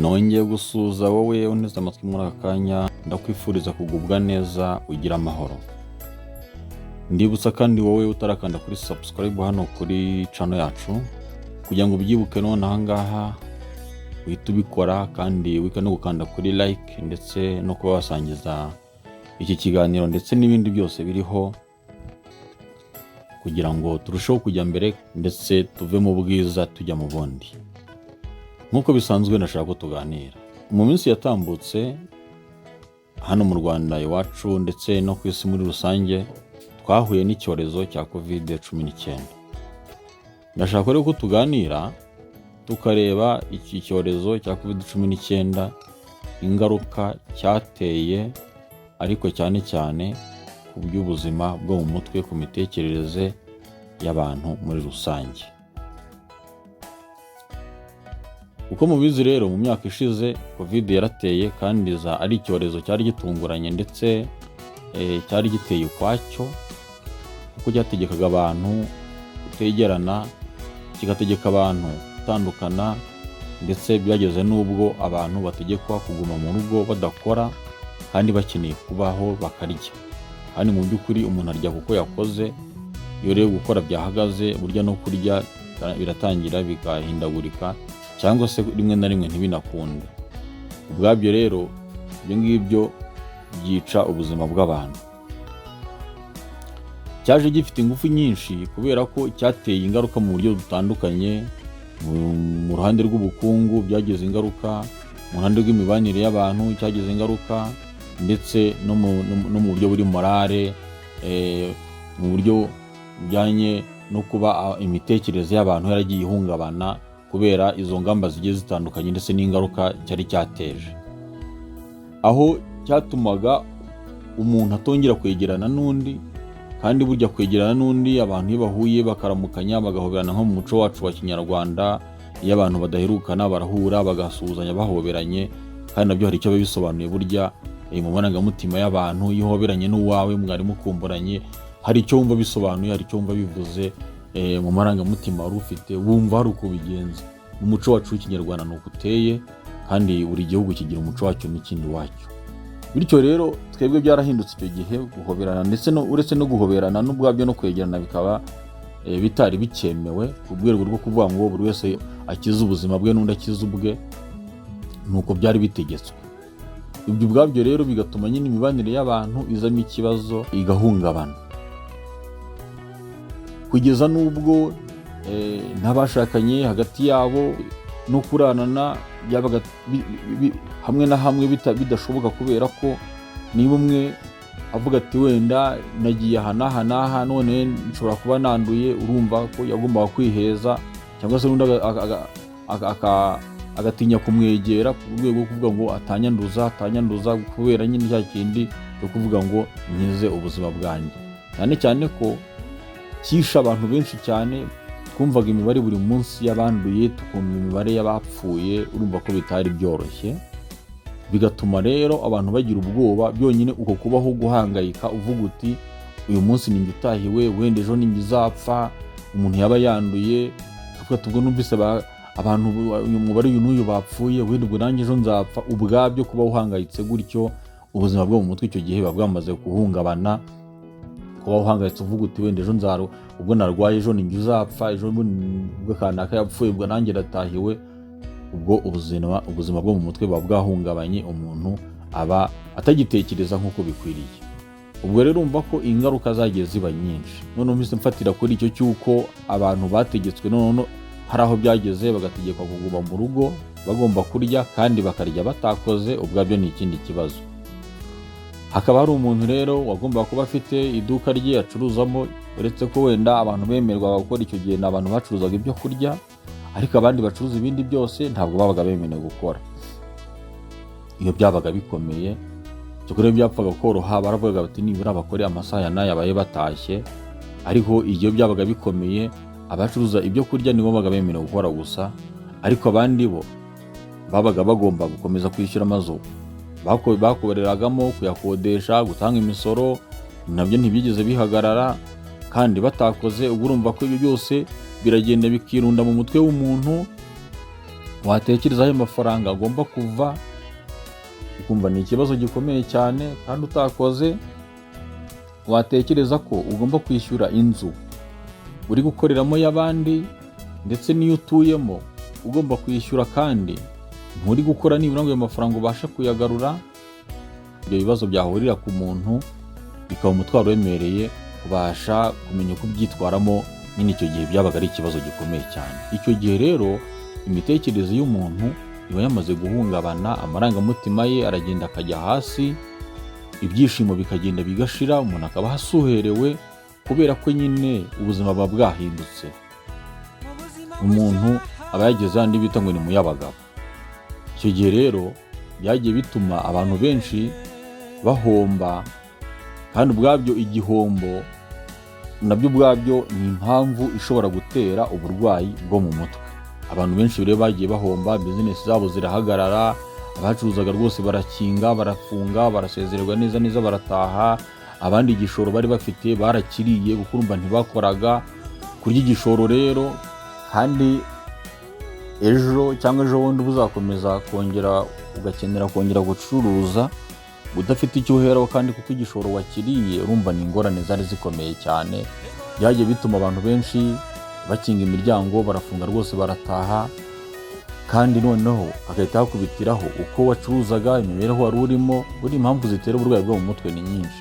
Nongeye gusuhuza wowe unteze amatwi muri aka kanya, ndakwifuriza kugubwa neza, ugira amahoro. Ndibutsa kandi wowe utarakanda kuri subscribe hano kuri channel yacu, kugira ngo ubyibuke none aha ngaha uhite ubikora, kandi wike no gukanda kuri like ndetse no kuba wasangiza iki kiganiro ndetse n'ibindi byose biriho, kugira ngo turusheho kujya mbere ndetse tuve mu bwiza tujya mu bundi. Nk'uko bisanzwe, ndashaka ko tuganira. Mu minsi yatambutse, hano mu Rwanda iwacu ndetse no ku isi muri rusange, twahuye n'icyorezo cya COVID-19. Ndashaka rero ko tuganira, tukareba iki cyorezo cya COVID-19, ingaruka cyateye, ariko cyane cyane ku by'ubuzima bwo mu mutwe, ku mitekerereze y'abantu muri rusange. Uko mubizi rero, mu myaka ishize COVID yarateye, kandi iza ari icyorezo cyari gitunguranye ndetse cyari giteye ukwacyo, kuko cyategekaga abantu kutegerana, kigategeka abantu gutandukana, ndetse byageze n'ubwo abantu bategekwa kuguma mu rugo badakora kandi bakeneye kubaho bakarya. Kandi mu by'ukuri umuntu arya kuko yakoze. Iyo rero gukora byahagaze, burya no kurya biratangira bigahindagurika, cyangwa se rimwe na rimwe ntibinakunde. Ubwabyo rero ibyo ngibyo byica ubuzima bw'abantu. Cyaje gifite ingufu nyinshi kubera ko cyateye ingaruka mu buryo butandukanye. Mu ruhande rw'ubukungu byagize ingaruka, mu ruhande rw'imibanire y'abantu cyagize ingaruka, ndetse no mu buryo buri morale, mu buryo bujyanye no kuba imitekerereze y'abantu yaragiye ihungabana kubera izo ngamba zigiye zitandukanye ndetse n'ingaruka cyari cyateje, aho cyatumaga umuntu atongera kwegerana n'undi. Kandi burya kwegerana n'undi, abantu iyo bahuye bakaramukanya, bagahoberana, nko mu muco wacu wa Kinyarwanda, iyo abantu badaherukana barahura bagasuhuzanya bahoberanye, kandi nabyo hari icyo biba bisobanuye burya mu marangamutima y'abantu. Iyo uhoberanye n'uwawe mwari mukumburanye, hari icyo wumva bisobanuye, hari icyo wumva bivuze mu marangamutima wari ufite, wumva hari uko ubigenza. Mu muco wacu w'Ikinyarwanda ni uko uteye, kandi buri gihugu kigira umuco wacyo n'ikindi wacyo. Bityo rero twebwe byarahindutse icyo gihe, guhoberana ndetse no uretse no guhoberana n'ubwabyo no kwegerana bikaba bitari bikemewe, ku rwego rwo kuvuga ngo buri wese akize ubuzima bwe n'undi akize ubwe, nuko byari bitegetswe. Ibyo ubwabyo rero bigatuma nyine imibanire y'abantu izamo ikibazo, igahungabana, kugeza n'ubwo n'abashakanye hagati yabo no kuranana byabaga hamwe na hamwe bidashoboka, kubera ko niba umwe avuga ati: "Wenda nagiye aha n'aha n'aha, none nshobora kuba nanduye," urumva ko yagombaga kwiheza, cyangwa se n'undi agatinya kumwegera ku rwego rwo kuvuga ngo atanyanduza, atanyanduza, kubera nyine cya kindi cyo kuvuga ngo nkize ubuzima bwanjye, cyane cyane ko cyishe abantu benshi cyane. Twumvaga imibare buri munsi y'abanduye, tukumva imibare y'abapfuye. Urumva ko bitari byoroshye, bigatuma rero abantu bagira ubwoba. Byonyine uko kubaho guhangayika, uvuga uti: "Uyu munsi ninjye utahiwe, wenda ejo ninjye uzapfa." Umuntu yaba yanduye akavuga ati: "Ubwo numvise abantu uyu mubare uyu n'uyu bapfuye, wenda ubwo nanjye ejo nzapfa." Ubwabyo kuba uhangayitse gutyo, ubuzima bwo mu mutwe icyo gihe buba bwamaze guhungabana. Kuba uhangayitse uvuga uti: "Wenda ejo nzaro, ubwo narwaye ejo ninjye uzapfa, ejo ubwo kanaka yapfuye, ubwo nanjye ndatahiwe," ubwo ubuzima bwo mu mutwe buba bwahungabanye, umuntu aba atagitekereza nk'uko bikwiriye. Ubwo rero urumva ko ingaruka zagiye ziba nyinshi. Noneho mpise mfatira kuri icyo cy'uko abantu bategetswe, noneho hari aho byageze bagategekwa kuguma mu rugo, bagomba kurya kandi bakarya batakoze, ubwabyo ni ikindi kibazo. Hakaba hari umuntu rero wagombaga kuba afite iduka rye acuruzamo, uretse ko wenda abantu bemerwaga gukora icyo gihe ni abantu bacuruzaga ibyo kurya, ariko abandi bacuruza ibindi byose ntabwo babaga bemerewe gukora. Iyo byabaga bikomeye, cyakora iyo byapfaga koroha, baravugaga bati: "Nibura bakore amasaha ya n'aya babe batashye." Ariko iyo byabaga bikomeye, abacuruza ibyo kurya nibo babaga bemerewe gukora gusa, ariko abandi bo babaga bagomba gukomeza kwishyura amazu bakoreragamo, kuyakodesha, gutanga imisoro, nabyo ntibyigeze bihagarara kandi batakoze. Ubwo urumva ko ibyo byose biragenda bikirunda mu mutwe w'umuntu. Watekereza ayo mafaranga agomba kuva, ukumva ni ikibazo gikomeye cyane kandi utakoze. Watekereza ko ugomba kwishyura inzu uri gukoreramo y'abandi, ndetse n'iyo utuyemo ugomba kwishyura, kandi nturi gukora nibura ngo ayo mafaranga ubashe kuyagarura. Ibyo bibazo byahurira ku muntu bikaba umutwaro uremereye kubasha kumenya uko ubyitwaramo nyine. Icyo gihe byabaga ari ikibazo gikomeye cyane. Icyo gihe rero imitekerereze y'umuntu iba yamaze guhungabana, amarangamutima ye aragenda akajya hasi, ibyishimo bikagenda bigashira, umuntu akaba asuherewe kubera ko nyine ubuzima buba bwahindutse. Umuntu aba yageze ahandi bita ngo ni mu y'abagabo. Icyo gihe rero byagiye bituma abantu benshi bahomba, kandi ubwabyo igihombo nabyo ubwabyo ni impamvu ishobora gutera uburwayi bwo mu mutwe. Abantu benshi rero bagiye bahomba, bizinesi zabo zirahagarara, abacuruzaga rwose barakinga, barafunga, barasezererwa neza neza, barataha. Abandi igishoro bari bafite barakiriye, kuko urumva ntibakoraga. Kurya igishoro rero, kandi ejo cyangwa ejo bundi uzakomeza kongera ugakenera kongera gucuruza udafite icyo uheraho, kandi kuko igishoro wakiriye, urumva ni ingorane zari zikomeye cyane. Byagiye bituma abantu benshi bakinga imiryango, barafunga rwose, barataha. Kandi noneho hagahita hakubitiraho uko wacuruzaga, imibereho wari urimo. Buri impamvu zitera uburwayi bwo mu mutwe ni nyinshi.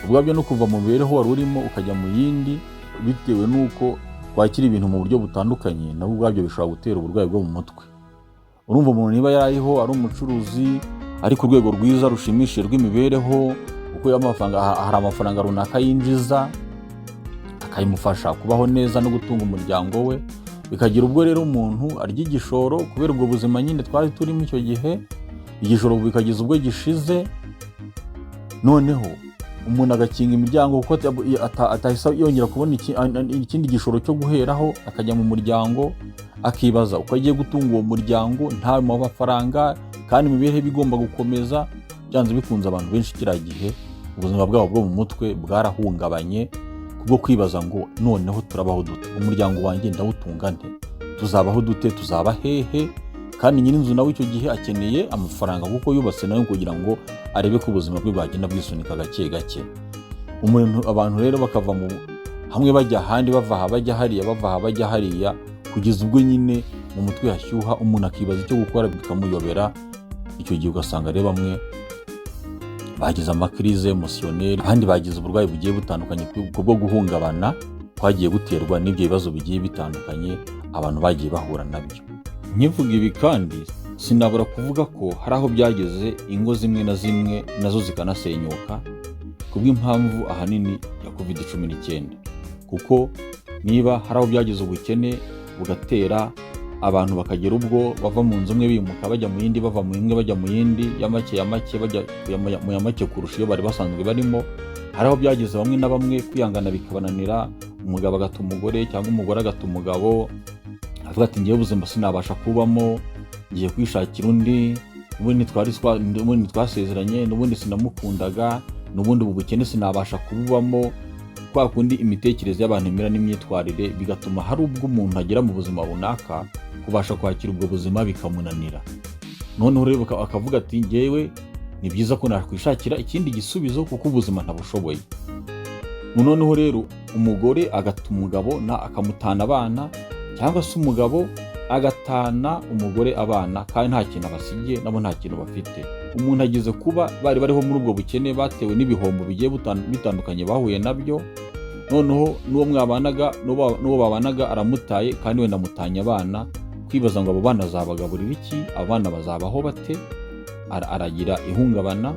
Ubwabyo no kuva mu mibereho wari urimo ukajya mu yindi, bitewe n'uko twakira ibintu mu buryo butandukanye, nabwo ubwabyo bishobora gutera uburwayi bwo mu mutwe. Urumva umuntu niba yariho ari umucuruzi, ari ku rwego rwiza rushimishije rw'imibereho, kuko amafaranga, hari amafaranga runaka yinjiza akayimufasha kubaho neza no gutunga umuryango we, bikagira ubwo rero umuntu arya igishoro kubera ubwo buzima nyine twari turimo icyo gihe, igishoro bikageza ubwo gishize, noneho umuntu agakinga imiryango kuko atahise yongera kubona ikindi gishoro cyo guheraho, akajya mu muryango, akibaza uko agiye gutunga uwo muryango nta mafaranga, kandi imibereho iba igomba gukomeza byanze bikunze. Abantu benshi kiriya gihe ubuzima bwabo bwo mu mutwe bwarahungabanye kubwo kwibaza ngo: "Noneho turabaho dute? Umuryango wanjye ndawutunga nte? Tuzabaho dute? Tuzaba hehe?" Kandi nyir'inzu nawe icyo gihe akeneye amafaranga, kuko yubatse nawe kugira ngo arebe ko ubuzima bwe bwagenda bwisunika gake gake. Umuntu, abantu rero bakava mu hamwe bajya ahandi, bava aha bajya hariya, bava aha bajya hariya, kugeza ubwo nyine mu mutwe hashyuha, umuntu akibaza icyo gukora bikamuyobera. Icyo gihe ugasanga rero bamwe bagize ama crises émotionnelles, abandi bagize uburwayi bugiye butandukanye kubwo guhungabana kwagiye guterwa n'ibyo bibazo bigiye bitandukanye abantu bagiye bahura nabyo. Nkivuga ibi kandi sinabura kuvuga ko hari aho byageze ingo zimwe na zimwe nazo zikanasenyuka kubw'impamvu ahanini ya COVID-19, kuko niba hari aho byageze ubukene bugatera abantu bakagera ubwo bava mu nzu imwe bimuka bajya mu yindi, bava mu imwe bajya mu yindi ya make ya make, bajya mu ya make kurusha iyo bari basanzwe barimo. Hari aho byageze bamwe na bamwe kwihangana bikabananira, umugabo agata umugore cyangwa umugore agata umugabo, avuga ati: "Ngewe ubuzima sinabasha kubamo, ngiye kwishakira undi. Ubundi twasezeranye, n'ubundi sinamukundaga, n'ubundi ubu bukene sinabasha kububamo." Kwa kundi imitekerereze y'abantu imera n'imyitwarire, bigatuma hari ubwo umuntu agera mu buzima runaka kubasha kwakira ubwo buzima bikamunanira. Noneho rero akavuga ati: "Ngewe ni byiza ko nakwishakira ikindi gisubizo kuko ubuzima ntabushoboye." Noneho rero umugore agata umugabo na akamutana abana, cyangwa se umugabo agatana umugore abana, kandi nta kintu abasigiye, nabo nta kintu bafite. Umuntu ageze kuba bari bariho muri ubwo bukene batewe n'ibihombo bigiye bitandukanye bahuye nabyo, noneho n'uwo mwabanaga, n'uwo babanaga aramutaye, kandi wenda amutanye abana. Kwibaza ngo abo bana azabagaburira iki? Abo bana bazabaho bate? Aragira ihungabana.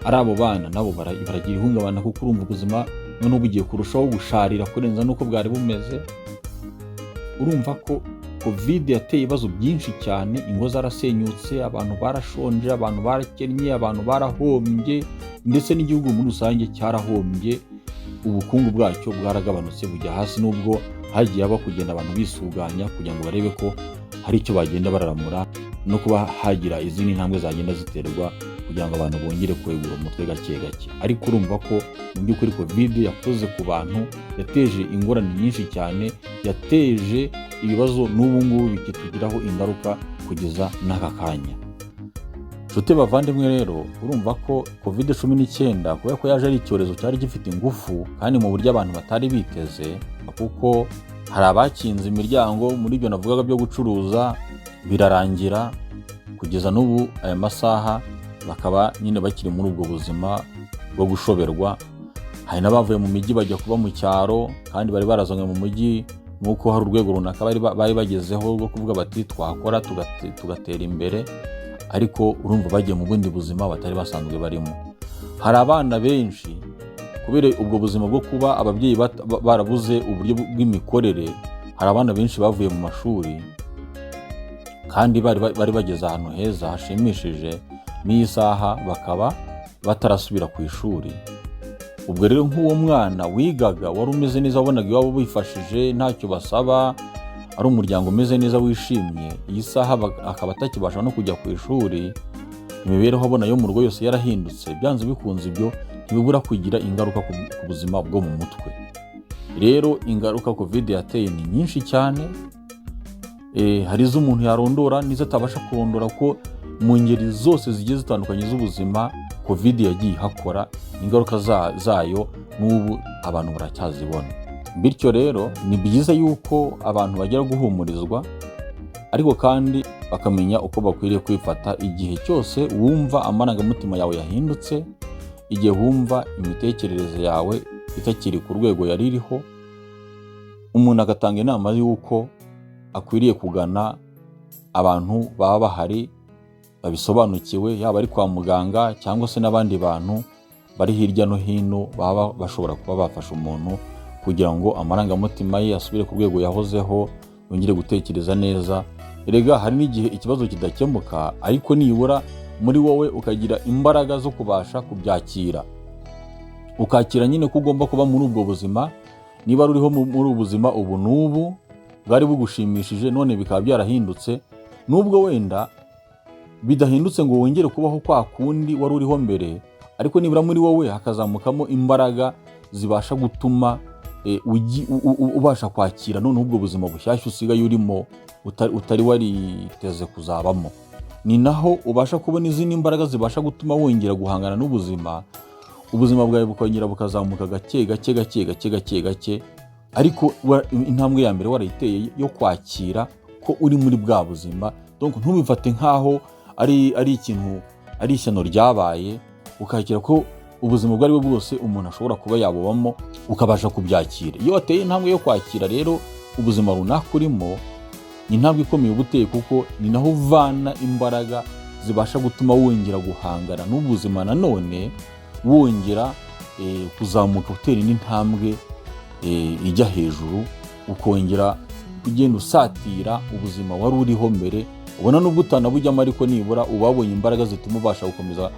Ari abo bana nabo baragira ihungabana, kuko urumva ubuzima noneho bugiye kurushaho gusharira kurenza n'uko bwari bumeze. Urumva ko COVID yateye ibibazo byinshi cyane. Ingo zarasenyutse, abantu barashonje, abantu barakennye, abantu barahombye, ndetse n'igihugu muri rusange cyarahombye. Ubukungu bwacyo bwaragabanutse bujya hasi, nubwo hagiye haba kugenda abantu bisuganya kugira ngo barebe ko hari icyo bagenda bararamura no kuba hagira izindi ntambwe zagenda ziterwa kugira ngo abantu bongere kwegura umutwe gake gake. Ariko urumva ko mu by'ukuri COVID yakoze ku bantu, yateje ingorane nyinshi cyane, yateje ibibazo n'ubu ngubu bikitugiraho ingaruka. kugeza n'aka kanya. Nshuti bavandimwe rero, urumva ko COVID-19, kubera ko yaje ari icyorezo cyari gifite ingufu kandi mu buryo abantu batari biteze, kuko hari abakinze imiryango muri ibyo navugaga byo gucuruza, birarangira, kugeza n'ubu aya masaha bakaba nyine bakiri muri ubwo buzima bwo gushoberwa. Hari n'abavuye mu mijyi bajya kuba mu cyaro kandi bari barazanywe mu mujyi nk'uko hari urwego runaka bari bagezeho rwo kuvuga bati twakora tugatera imbere, ariko urumva bagiye mu bundi buzima batari basanzwe barimo. Hari abana benshi, kubera ubwo buzima bwo kuba ababyeyi barabuze uburyo bw'imikorere, hari abana benshi bavuye mu mashuri kandi bari bageze ahantu heza hashimishije, n'iyi saha bakaba batarasubira ku ishuri. Ubwo rero nk'uwo mwana wigaga wari umeze neza, wabonaga iwabo bifashije, ntacyo basaba, ari umuryango umeze neza wishimye, iyi saha akaba atakibasha no kujya ku ishuri, imibereho abona yo mu rugo yose yarahindutse, byanze bikunze ibyo ntibibura kugira ingaruka ku buzima bwo mu mutwe. Rero ingaruka COVID yateye ni nyinshi cyane. Hari izo umuntu yarondora n'izo atabasha kurondora, ko mu ngeri zose zigiye zitandukanye z'ubuzima COVID yagiye ihakora ingaruka zayo, n'ubu abantu baracyazibona. Bityo rero ni byiza yuko abantu bagera guhumurizwa, ariko kandi bakamenya uko bakwiriye kwifata igihe cyose wumva amarangamutima yawe yahindutse, igihe wumva imitekerereze yawe itakiri ku rwego yari iriho. Umuntu agatanga inama y'uko akwiriye kugana abantu baba bahari babisobanukiwe, yaba ari kwa muganga cyangwa se n'abandi bantu bari hirya no hino baba bashobora kuba bafasha umuntu kugira ngo amarangamutima ye asubire ku rwego yahozeho, yongere gutekereza neza. Erega hari n'igihe ikibazo kidakemuka, ariko nibura muri wowe ukagira imbaraga zo kubasha kubyakira, ukakira nyine ko ugomba kuba muri ubwo buzima. Niba ruriho muri ubu buzima ubu n'ubu bwari bugushimishije, none bikaba byarahindutse, nubwo wenda bidahindutse ngo wongere kubaho kwa kundi wari uriho mbere, ariko nibura muri wowe hakazamukamo imbaraga zibasha gutuma ubasha kwakira noneho ubwo buzima bushyashya usigaye urimo utari wariteze kuzabamo. Ni naho ubasha kubona izindi mbaraga zibasha gutuma wongera guhangana n'ubuzima, ubuzima bwawe bukongera bukazamuka gake gake gake gake gake gake, ariko intambwe ya mbere warayiteye yo kwakira ko uri muri bwa buzima. Donc ntubifate nk'aho ari ikintu, ari ishyano ryabaye, ukakira ko ubuzima ubwo ari bwo bwose umuntu ashobora kuba yabubamo, ukabasha kubyakira. Iyo wateye intambwe yo kwakira rero ubuzima runaka urimo, ni intambwe ikomeye uba uteye, kuko ni naho uvana imbaraga zibasha gutuma wongera guhangana n'ubuzima, nanone wongera kuzamuka, utera indi ntambwe ijya hejuru, ukongera ugenda usatira ubuzima wari uriho mbere. Ubona nubwo utanabujyamo, ariko nibura uba wabonye imbaraga zituma ubasha gukomeza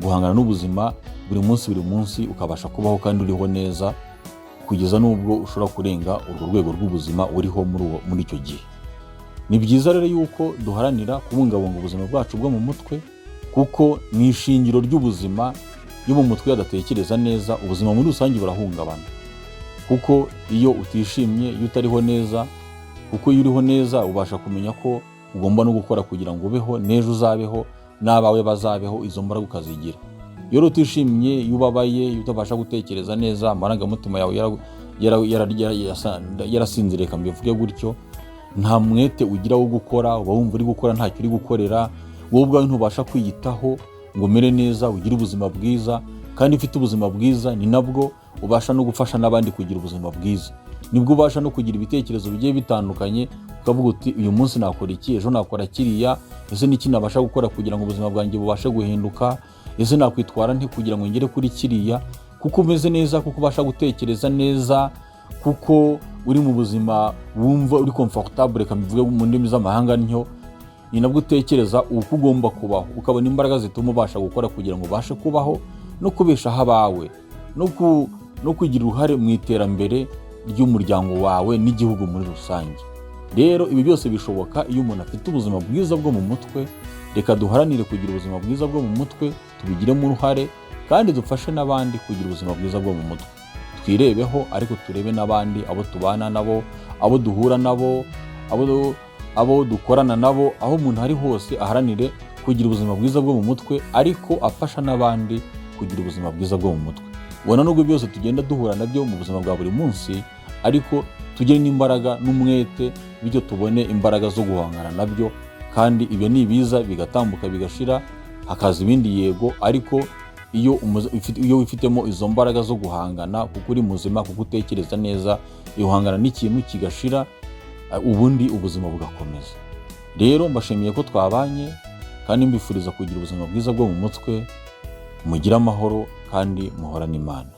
guhangana n'ubuzima buri munsi buri munsi, ukabasha kubaho kandi uriho neza, kugeza n'ubwo ushobora kurenga urwo rwego rw'ubuzima uriho muri icyo gihe. Ni byiza rero yuko duharanira kubungabunga ubuzima bwacu bwo mu mutwe, kuko ni ishingiro ry'ubuzima. Iyo mu mutwe hadatekereza neza, ubuzima muri rusange burahungabana, kuko iyo utishimye, iyo utariho neza, kuko iyo uriho neza ubasha kumenya ko ugomba no gukora kugira ngo ubeho n'ejo uzabeho n'abawe bazabeho, izo mbaraga ukazigira. Iyo rero utishimye, iyo ubabaye, iyo utabasha gutekereza neza, amarangamutima yawe yarasinziriye, reka mbivuge gutyo, nta mwete ugira wo gukora, uba wumva uri gukora ntacyo uri gukorera, wowe ubwawe ntubasha kwiyitaho ngo umere neza, ugire ubuzima bwiza. Kandi ufite ubuzima bwiza ni nabwo ubasha no gufasha n'abandi kugira ubuzima bwiza, nibwo ubasha no kugira ibitekerezo bigiye bitandukanye, ukavuga uti uyu munsi nakora iki, ejo nakora kiriya, ese niki nabasha gukora kugira ngo ubuzima bwanjye bubashe guhinduka, ese nakwitwara nte kugira ngo ngere kuri kiriya? Kuko umeze neza, kuko ubasha gutekereza neza, kuko uri mu buzima wumva uri comfortable, reka mbivuge mu ndimi z'amahanga ntyo, ni nabwo utekereza uko ugomba kubaho, ukabona imbaraga zituma ubasha gukora kugira ngo ubashe kubaho no kubeshaho abawe, no kugira uruhare mu iterambere ry'umuryango wawe n'igihugu muri rusange. Rero ibi byose bishoboka iyo umuntu afite ubuzima bwiza bwo mu mutwe. Reka duharanire kugira ubuzima bwiza bwo mu mutwe, tubigiremo uruhare kandi dufashe n'abandi kugira ubuzima bwiza bwo mu mutwe. Twirebeho, ariko turebe n'abandi, abo tubana nabo, abo duhura nabo, abo abo dukorana nabo, aho umuntu ari hose aharanire kugira ubuzima bwiza bwo mu mutwe, ariko afasha n'abandi kugira ubuzima bwiza bwo mu mutwe. Ubona nubwo byose tugenda duhura nabyo mu buzima bwa buri munsi, ariko tugire n'imbaraga n'umwete, bityo tubone imbaraga zo guhangana nabyo. Kandi ibyo ni ibiza bigatambuka, bigashira, hakaza ibindi, yego, ariko iyo wifitemo izo mbaraga zo guhangana, kuko uri muzima, kuko utekereza neza, uhangana n'ikintu kigashira, ubundi ubuzima bugakomeza. Rero mbashimiye ko twabanye, kandi mbifuriza kugira ubuzima bwiza bwo mu mutwe. Mugire amahoro kandi muhorane Imana.